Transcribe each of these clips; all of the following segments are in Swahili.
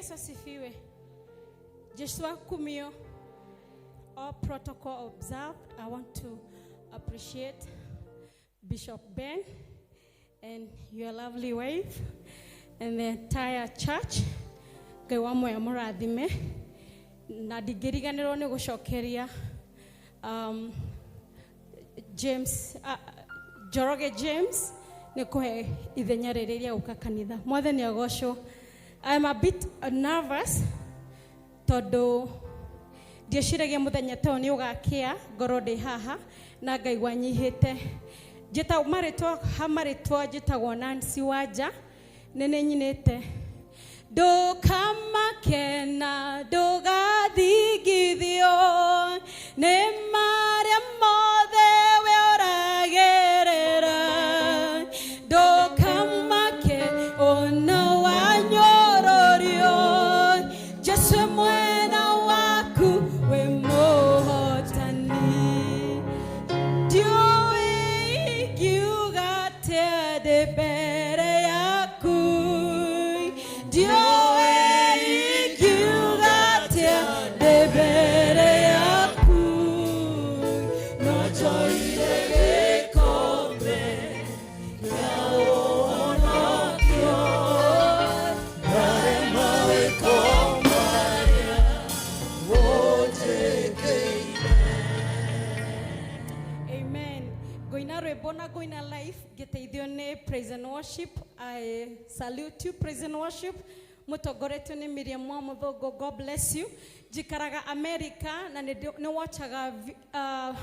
Yesu asifiwe. Joshua Kumio, all protocol observed. I want to appreciate Bishop Ben and your lovely wife and the entire church. Ngai wa muoyo mũrathime na ndingĩriganĩrwo nĩ gũcokeria James Njoroge James nĩ kũhe ithenya rĩrĩ rĩa gũka kanitha. Mwathani agocwo. I'm a bit nervous tondũ ndieciragia mũthenya ta ũyũ nĩ ũgakĩa ngorwo ndĩ haha na ngaigua nyihĩte. Njĩtagwo marĩtwa, ha marĩtwa njĩtagwo Nancy Wanja, nĩ nĩ nyinĩte ndũkamake na ndũgathingithio nĩ marĩa mothe we ũragerera, ndũkamake ona wanyororio, Jesu mwena waku wĩ mũhotani. Ndiũĩ ingiuga atĩa ndĩ mbere yaku, ndiũĩ ingiuga atĩa ndĩ mbere yaku, no njoire gĩkombe kĩa ũhonokio Ndarema wĩko marĩa ũnjĩkĩire. Amen. Ngoina rwĩmbo na ngoina live ngĩteithio nĩ praise and worship. I salute you, praise and worship, mũtongoretio nĩ Miriam wa Mũthũngũ. God bless you. Njikaraga America na nĩ watchaga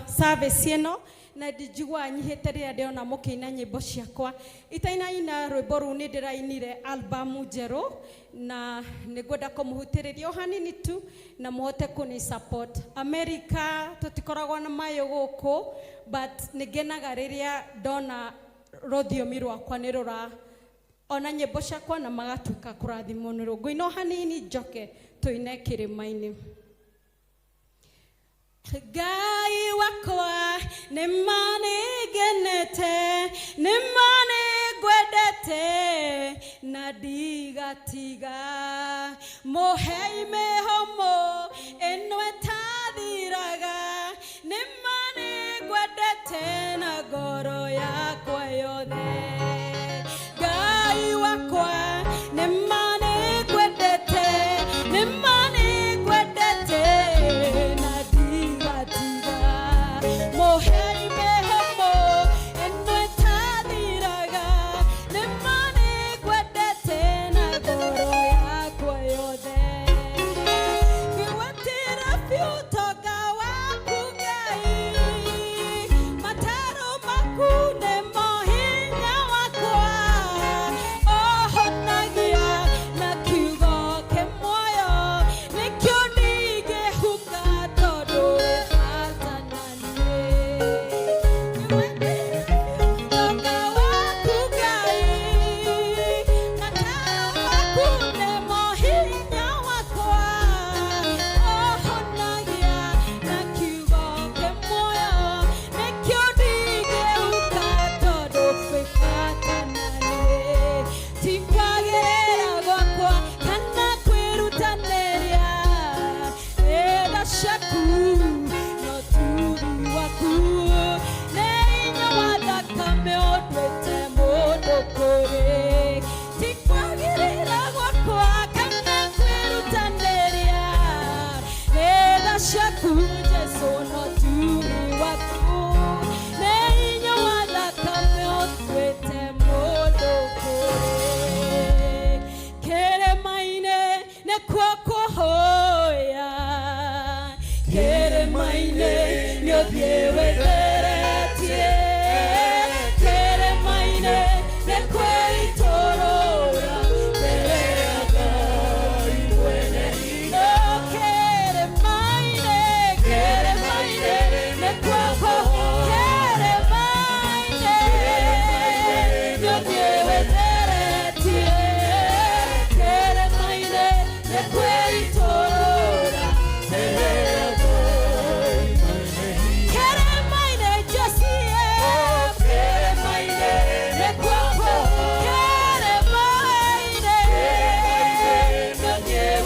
service ĩno na ndinjiguaga nyihĩte rĩrĩa ndĩrona mũkĩina nyĩmbo ciakwa. Itainaina rwĩmbo rũu, nĩ ndĩrainire albamu njerũ na nĩ ngwenda kũmũhutĩrĩria o hanini tu na mũhote kũni support. America tũtikoragwo na mayũ gũkũ, but nĩ ngenaga rĩrĩa ndona rũthiomi rwakwa nĩ rũra ona nyĩmbo ciakwa na magatuĩka kũrathimwo nĩ rũo. Ngũina o hanini njoke tũine kĩrĩma-inĩ. Ngai wakwa, nĩ ma nĩ ngenete, nĩ ma nĩ ngwendete na ndigatiga, mũhei mĩhũmũ ĩno ĩtathiraga, nĩ ma nĩ ngwendete na ngoro yakwa yothe. Ngai wakwa, nĩ ma nĩ ngwendete, nĩ ma nĩ ngwendete na ndigatiga, mũhei mĩhũmũ ĩno ĩtathiraga, nĩ ma nĩ ngwendete na ngoro yakwa yothe. Ngĩgwatĩra biũ ũtonga waku Ngai, mataro maku nĩmo hinya wakwa, ũhonagia na kiugo kĩmuoyo, nĩkĩo ndingĩhuka tondũ wĩ bata na niĩ. Ũtonga waku Ngai, mataro maku nĩmo hinya wakwa, ũhonagia na kiugo kĩmuoyo, nĩkĩo ndingĩhuka tondũ wĩ bata na niĩ. Ti kwagĩrĩra gwakwa kana kwĩrutanĩria, tha ciaku no tugi waku, nĩ hinya wa thakame ũnduĩte mũndũ kũrĩ. Ti kwagĩrĩra gwakwa kana kwĩrutanĩria, tha ciaku Jesu no tugi waku, nĩ hinya wa thakame ũnduĩte mũndũ kũrĩ. Kĩrĩma-inĩ nĩkuo kũhoya, kĩrĩma-inĩ nĩ ũthiĩ wĩtheretie, kĩrĩma-inĩ nĩ kwĩitũrũra mbere ya Ngai mwene hinya. Kĩrĩma-inĩ, kĩrĩma-inĩ nĩkuo kĩrĩma-inĩ nĩ ũthiĩ wĩtheretie, kĩrĩma-inĩ nĩ kwĩitũrũra mbere ya Ngai mwene hinya. Kĩrĩma-inĩ Josie, kĩrĩma-inĩ nĩkuo kĩrĩma-inĩ nĩ ũthiĩ.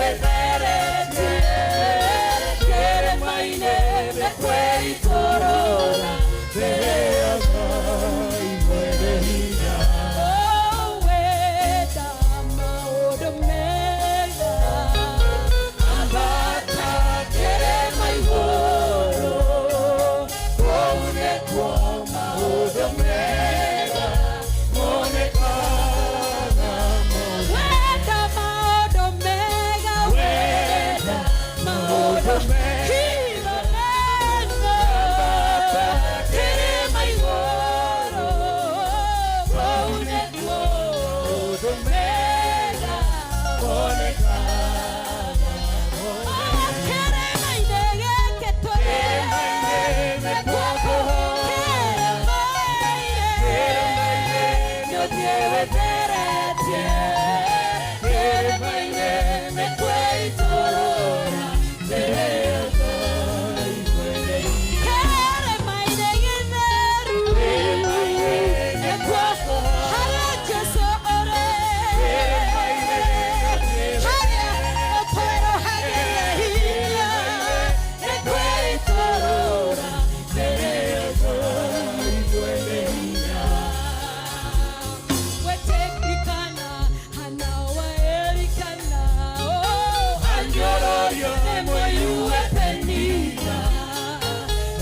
Nĩ mũigue Penina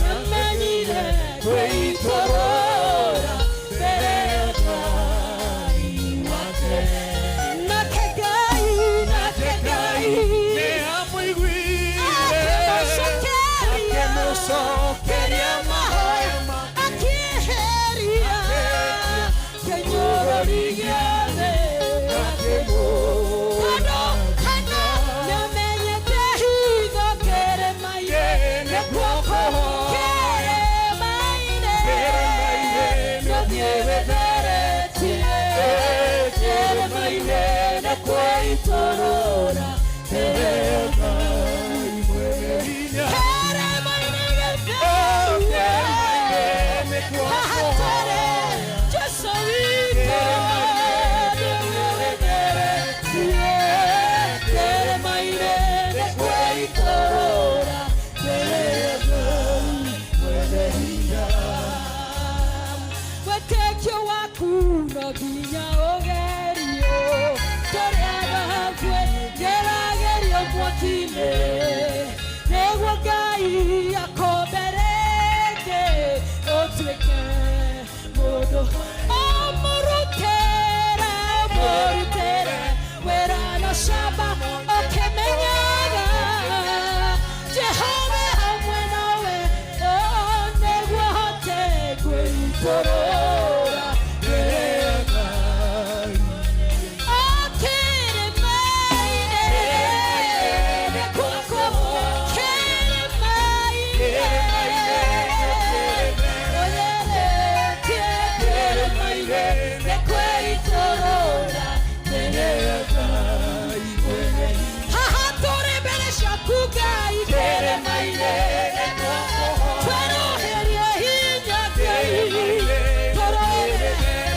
namenyire kwĩitũrũra mbere ya Ngai wake. Nake Ngai, nake Ngai akĩmũcokeria, akĩmũcokeria mahoya, akĩeheria kĩnyũrũri gĩothe. Tondũ Hana nĩamenyete hitho kĩrĩma-inĩ, nĩkuo kĩrĩma-inĩ nĩũthiĩ wĩtheretie, kĩrĩma-inĩ nĩkwĩitũrũra mbere ya Ngai. Kĩrĩma-inĩ gĩtheru haha tũrĩ Jesũ witũ nĩwe wĩtheretie, kĩrĩma-inĩ nĩkwĩitũrũra mbere ya Ngai mwene hinya. Wĩtĩkio waku no nginya ũgerio, tũrĩ thahabu ĩgeragĩrio mwaki-inĩ, nĩguo Ngai akũmbe rĩngĩ ũtuĩke mũndũ. Ũmũrutĩre, ũmũrutĩre wĩra na ũcamba, ũkĩmenyaga Jehova hamwe nawe, oh, nĩguo ũhote kwĩitũrũra mbere ya Ngai. Oh, kĩrĩma-inĩ nĩkuo kĩrĩma-inĩ ũgeretie, kĩrĩma-inĩ nĩkwĩitũrũra mbere ya Ngai mwene. Haha tũrĩ mbere ciaku Ngai, kĩrĩma-inĩ twerũhĩrie hinya Ngai, tũrũe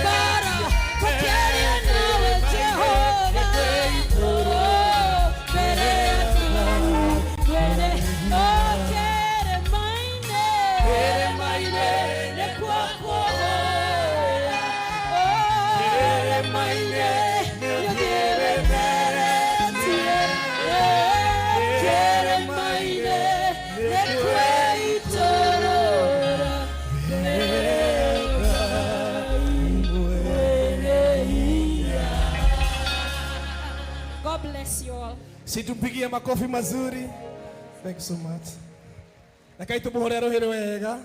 mbara tũkĩaria nawe Jehova, mbere ya Ngai mwene. Oh, kĩrĩma-inĩ, kĩrĩma-inĩ nĩkuo kũhoya. Oh, kĩrĩma-inĩ nĩũthiĩ wĩtheretie, kĩrĩma-inĩ nĩkwĩitũrũra mbere ya Ngai mwene hinya. God bless you all. Si tumpigie makofi mazuri. Thank you so much. Nakai tumuhore ruhire wega.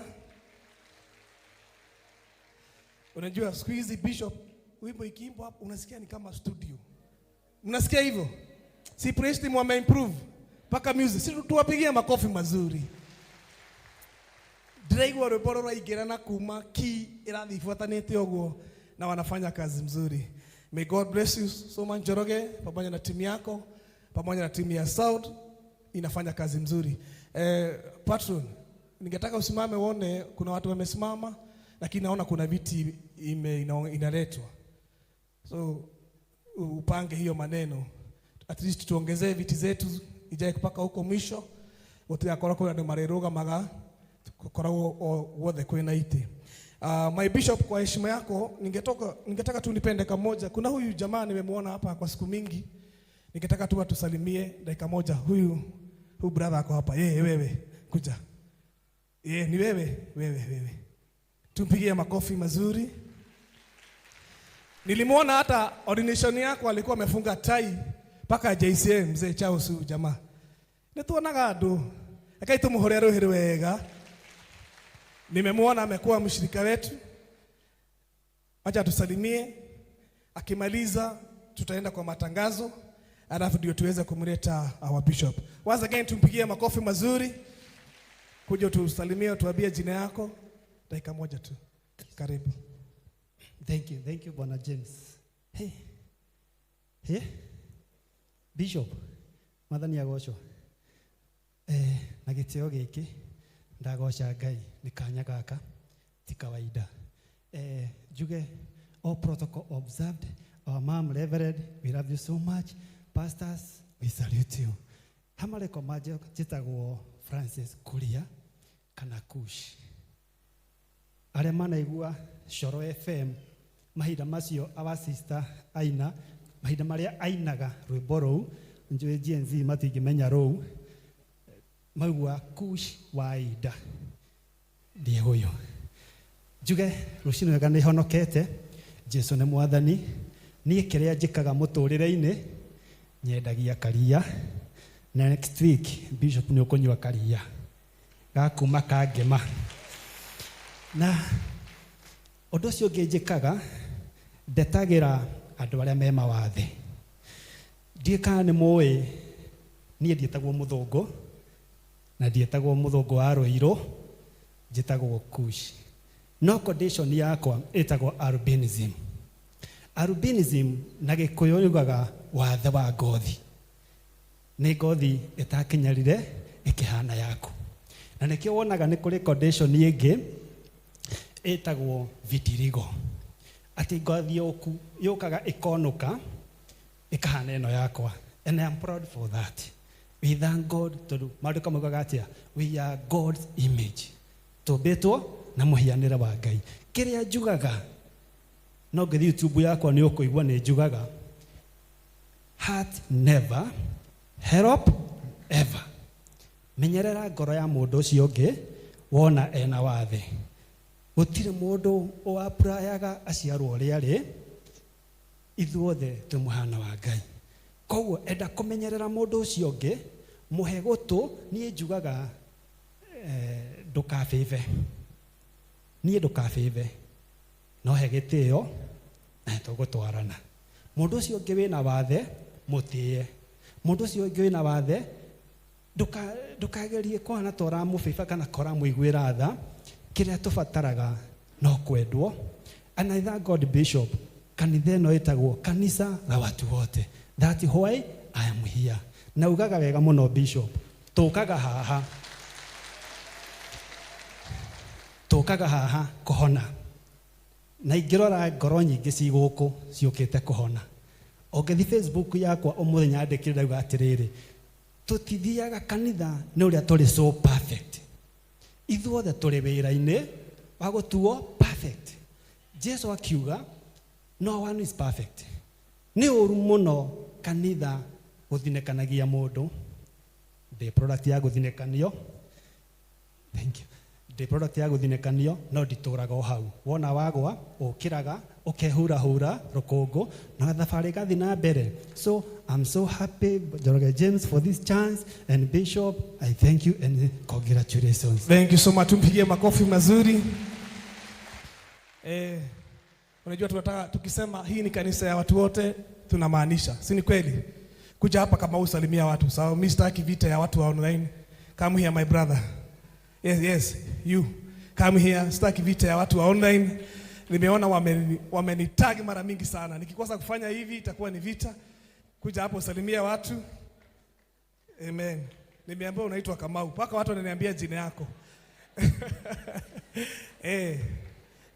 Unajua siku hizi bishop, wimbo ikiimbwa hapo unasikia ni kama studio. Mnasikia hivyo? Si praise team wame improve mpaka music. Si tuwapigie makofi mazuri. Ndĩraigua rwĩmbo rũraingĩra na kuma key ĩrathiĩ ibuatanĩte ũguo na wanafanya kazi mzuri. May God bless you so much Njoroge, pamoja na timu yako, pamoja na timu ya Sound inafanya kazi mzuri. Patron, ningetaka usimame uone kuna watu wamesimama, lakini naona kuna viti inaletwa. So upange hiyo maneno. At least tuongezee viti zetu ijae mpaka huko mwisho. Gutigakorwo kwĩ andũ marĩrũgamaga, gũkoragwo o guothe kwĩna itĩ. My bishop, kwa heshima yako ningetaka tu nipende kamoja. Kuna huyu jamaa nimemuona hapa kwa siku mingi, ningetaka tu atusalimie dakika moja. Huyu brother ako hapa. Yeye, wewe kuja. Yeye ni wewe, wewe, wewe. Tumpigie makofi mazuri. Nilimuona hata ordination yako alikuwa amefunga tai mpaka JCM, mzee Charles huyu jamaa. Nituonaga andu. Ekai tumuhore ruhi wega. Nimemuona amekuwa mshirika wetu. Acha tusalimie. Akimaliza tutaenda kwa matangazo, alafu ndio tuweze kumleta our bishop. Once again tumpigie makofi mazuri. Kuja tusalimie, tuambie jina yako. Dakika moja tu. Karibu. Thank you Bwana James. Hey. Hey. Bishop, Mwathani agocwo. Na gĩtĩo gĩkĩ ndagoca Ngai nĩ kanya gaka ti kawaida. Njuge all protocol observed. Our mom Reverend, we love you so much. Pastors, we salute you. Hamareko maje njĩtagwo Francis Kuria kana Kush. Arĩa manaigua Coro FM mahinda macio our sister aina mahinda marĩa ainaga rwĩmbo rũu, njũĩ Gen Z matingĩmenya rũu. Maigua Kush wa Ida ndiye huyo. Njuge rũcinĩ wega nĩ honokete. Jesu nĩ mwathani. Niĩ kĩrĩa njĩkaga mũtũrĩre-inĩ nyendagia karia. Na next week Bishop nĩ ũkũnyua karia gakuma kangema. Na ũndũ ũcio ũngĩ njĩkaga, ndetagĩra andũ arĩa me mawathe. Ndiũĩ kana nĩ mũĩ, niĩ ndiĩtagwo mũthũngũ na ndiĩtagwo mũthũngũ wa Rũirũ, njĩtagwo Kush. No condition yakwa ĩtagwo albinism. Albinism na Gĩkũyũ yugaga wathe wa ngothi. Nĩ ngothi ĩtakinyarire ĩkĩhana yaku. Na nĩkĩo wonaga nĩ kũrĩ condition ĩngĩ ĩtagwo vitiligo. Atĩ ngothi yoku yũkaga ĩkonũka ĩkahana ĩno yakwa. And I am proud for that. We thank God tondũ maandĩko maugaga atĩa? We are God's image. Tũmbĩtwo na mũhianĩre wa Ngai. Kĩrĩa njugaga, no ngĩthiĩ YouTube yakwa nĩ ũkũigua nĩ njugaga, heart never, help ever. Menyerera ngoro ya mũndũ ũcio ũngĩ wona ena wathe. Gũtirĩ mũndũ ũaprayaga aciarwo ũrĩa arĩ, ithuothe twĩ mũhano wa Ngai. Koguo enda kũmenyerera mũndũ ũcio ũngĩ, mũhe gũtũ. Niĩ njugaga ndũkabĩbe. Niĩ ndũkabĩbe, no he gĩtĩo na nĩtũgũtwarana. Mũndũ ũcio ũngĩ wĩna wathe mũtĩe. Mũndũ ũcio ũngĩ wĩna wathe ndũkagerie kũhana ta ũramũbĩba kana ka ũramũiguĩra tha. Kĩrĩa tũbataraga no kwendwo. And I thank God, Bishop, kanitha ĩno ĩtagwo kanisa la watu wote. That why I am here. Na ugaga wega mũno Bishop, tũkaga haha, tũkaga haha kũhona. Na ingĩrora ngoro nyingĩ ci gũkũ ciũkĩte kũhona. Ũngĩthiĩ Facebook yakwa ũmũthĩ nyandĩkire ndauga atĩrĩrĩ, tũtithiaga kanitha nĩ ũrĩa tũrĩ so perfect. Ithuothe tũrĩ wĩra-inĩ wa gũtuo perfect. Jesu akiuga no one is perfect. Nĩ ũru mũno kanitha gũthinĩkanagia mũndũ. Ndĩ product ya gũthinĩkanio. Thank you. Ndĩ product ya gũthinĩkanio no nditũraga o hau. Wona wagwa ũkĩraga ũkehurahura rũkũngũ na thabarĩ ĩgathiĩ na mbere. So I'm so happy, Njoroge James, for this chance, and Bishop, I thank you and congratulations. Thank you so much. Tumpigie makofi mazuri. Unajua tunataka tukisema hii ni kanisa ya watu wote tunamaanisha, si ni kweli? Kuja hapa kama usalimia watu. Sawa, mimi sitaki vita ya watu wa online. Come here, my brother. Yes, you. Come here. Sitaki vita ya watu wa online. Nimeona wamenitag mara mingi sana. Nikikosa kufanya hivi itakuwa ni vita. Kuja hapo usalimia watu. Amen. Nimeambiwa unaitwa Kamau. Paka watu wananiambia jina yako.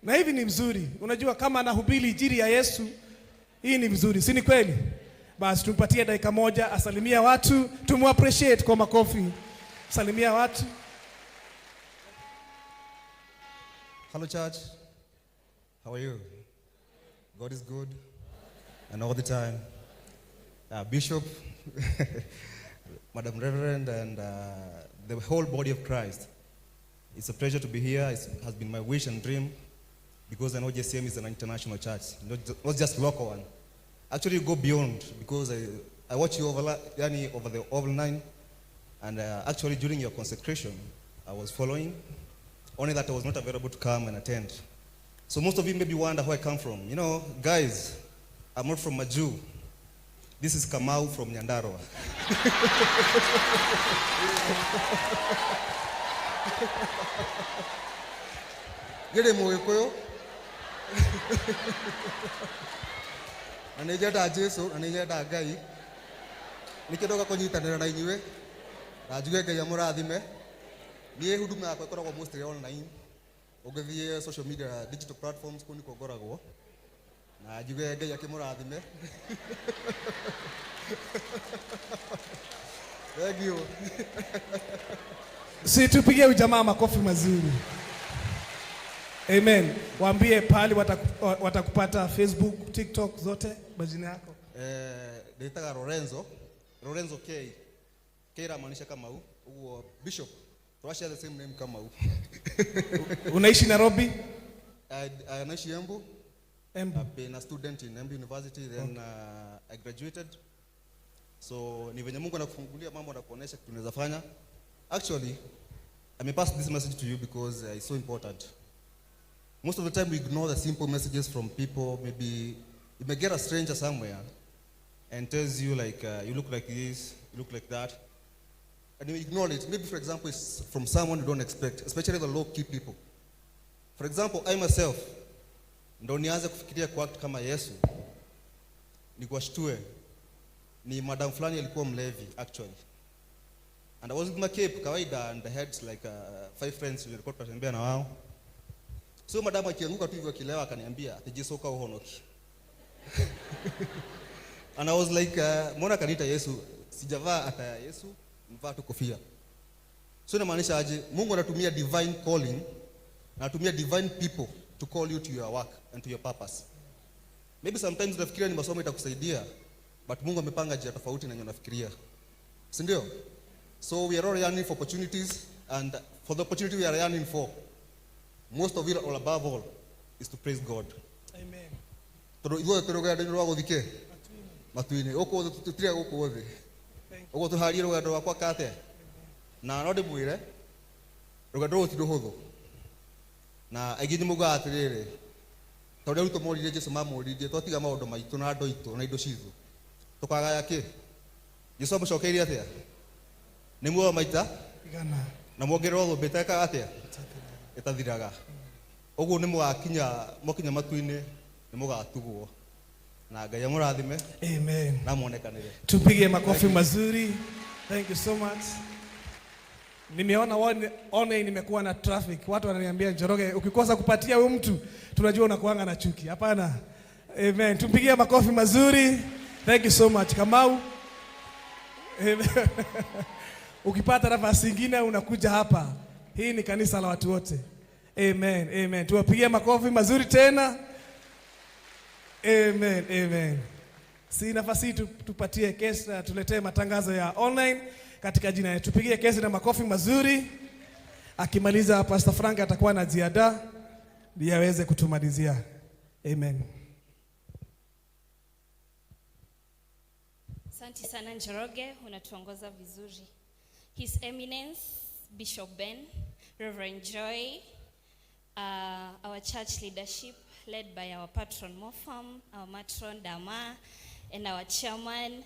Na hivi ni mzuri. Unajua kama anahubiri injili ya Yesu, hii ni mzuri, si ni kweli? Basi tumpatie dakika moja asalimia watu, tumu appreciate kwa makofi. Salimia watu. Hello, church. How are you? God is good, and all the time. Bishop, Madam Reverend, and the whole body of Christ. It's a pleasure to be here. It has been my wish and dream because I know JCM is an international church, not just local one. Actually, you go beyond because I watch you over, yani over the online, and actually during your consecration, I was following, only that I was not available to come and attend. So most of you maybe wonder where I come from. You know, guys, I'm not from Maju. This is Kamau from Nyandarua. Gere Mũgĩkũyũ na nĩ nyenda Jesu na nĩ nyenda Ngai, nĩkĩo ndoka kũnyitanĩra na inyuĩ na njuge Ngai amũrathime. Niĩ huduma yakwa ĩkoragwo mostly online, ũngĩthiĩ social media digital platforms kũu nĩkuo ngoragwo, na njuge Ngai akĩmũrathime. Thank you. Si tupigie ujamaa makofi mazuri. Amen. Waambie pahali watakupata Facebook, TikTok zote majina yako. Ndĩtaga Lorenzo, Lorenzo K. K iramaanisha Kamau. Uguo Bishop, tũra share the same name, Kamau. Unaishi Nairobi? Naishi Embu. Embu. I've been a student in Embu University, then I graduated. So ni venye Mungu anakufungulia mambo na kuonesha kitu unaweza fanya. Actually, I may pass this message to you because it's so important. Most of the time we ignore the simple messages from people. Maybe you may get a stranger somewhere and tells you like, you look like this, you look like that. And you ignore it. Maybe, for example, it's from someone you don't expect, especially the low-key people. For example, I myself, ndo nianze kufikiria kuact kama Yesu, nikuwashtue, ni madam fulani alikuwa mlevi actually. And I was with my cape kawaida and I had like five friends nilikuwa tunatembea na wao. So madam akianguka tu hivyo akilewa akaniambia ati Jesu ka uhonoki. And I was like, mbona kaniita Yesu? Sijavaa hata ya Yesu, nimevaa tu kofia. So inamaanisha aje? Mungu anatumia divine calling, anatumia divine people to call you to your work and to your purpose. Maybe sometimes unafikiria ni masomo itakusaidia, but Mungu amepanga njia tofauti na yenye unafikiria. Si ndio? So we are all yearning for opportunities, and for the opportunity we are yearning for, most of it all above all is to praise God. Amen. Tondũ ithuothe tũrĩ rũgendo-inĩ rwa gũthiĩ kĩ matu-inĩ gũkũ thĩ tũtirĩ gũkũ thĩ ũguo tũharie rũgendo rwakwa kate na no ndĩmwĩre rũgendo rũrũ ti rũhũthũ na aingĩ nĩ mugaga atĩrĩrĩ ta ũrĩa arutwo moririe Jesu mamũririe twatiga maũndũ maitũ na andũ aitũ na indo citũ tũkagaya kĩ. Jesu amũcokeirie atĩa? Nĩ muoyo maita Igana. Na muongererwo thũmbĩ ĩtekaga atĩa ĩtathiraga. Ũguo nĩ mũgakinya mwakinya matu-inĩ nĩ mũgatugwo na Ngai amũrathime. Amen. Na muonekanĩre. Tupige makofi mazuri. Thank you so much. Nimeona online nimekuwa na traffic. Watu wananiambia, "Njoroge, ukikosa kupatia huyu mtu tunajua unakuanga na chuki." Hapana. Amen. Tumpigie makofi mazuri. Thank you so much, Kamau. Amen. Ukipata nafasi ingine unakuja hapa. Hii ni kanisa la watu wote. Amen. Amen. Tuwapigie makofi mazuri tena. Amen. Amen. Si nafasi hii tupatie kesi na tuletee matangazo ya online katika jina yetu. Tupigie kesi na makofi mazuri. Akimaliza Pastor Frank atakuwa anajiandaa ndiye aweze kutumalizia. Amen. Asante sana Njoroge, unatuongoza vizuri. His Eminence Bishop Ben, Reverend Joy, our church leadership led by our patron Mofam, our matron Dama, and our chairman,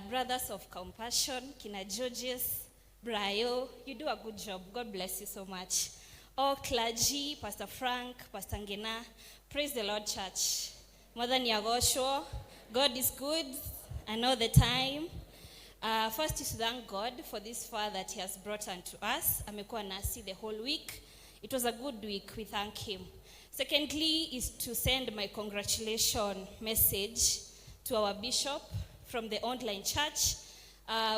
Brothers of Compassion, Kina Georges, Brayo, you do a good job. God bless you so much. All clergy, Pastor Frank, Pastor Ngina, praise the Lord, church. Mwathani agocwo, God is good and all the time. First is to thank God for this far that he has brought unto us. Amekuwa nasi the whole week. It was a good week. We thank him. Secondly is to send my congratulation message to our bishop from the online church.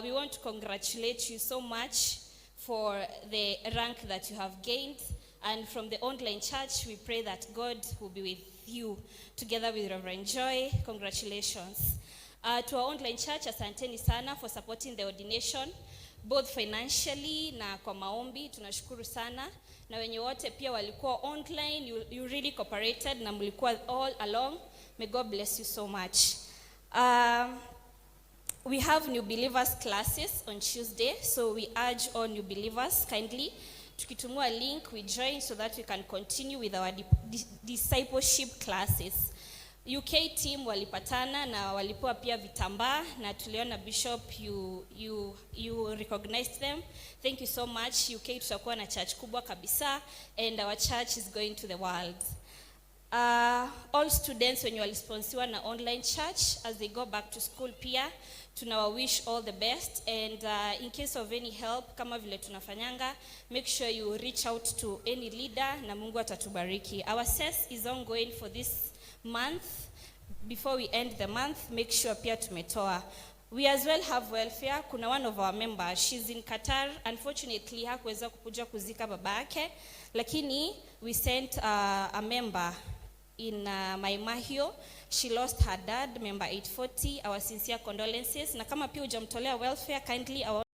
We want to congratulate you so much for the rank that you have gained. And from the online church, we pray that God will be with you together with Reverend Joy. Congratulations. To our online church, asanteni sana for supporting the ordination, both financially na kwa maombi. Tunashukuru sana. Na wenye wote pia walikuwa online, you really cooperated na mlikuwa all along. May God bless you so much. We have new believers classes on Tuesday, so we urge all new believers kindly tukitumia link we join so that we can continue with our discipleship classes. UK team walipatana na walipewa pia vitambaa na tuliona Bishop, you recognized them. Thank you so much. UK tutakuwa na church kubwa kabisa and our church is going to the world. All students wenye walisponsiwa na online church as they go back to school pia tunawa wish all the best and in case of any help kama vile tunafanyanga, make sure you reach out to any leader na Mungu atatubariki. Our CES is ongoing for this month. Before we end the month, make sure pia tumetoa. We as well have welfare. Kuna one of our members, she's in Qatar. Unfortunately, hakuweza kukuja kuzika baba yake, lakini we sent a member. in Maimahio. She lost her dad, member 840. Our sincere condolences. Na kama pia hujamtolea welfare, kindly our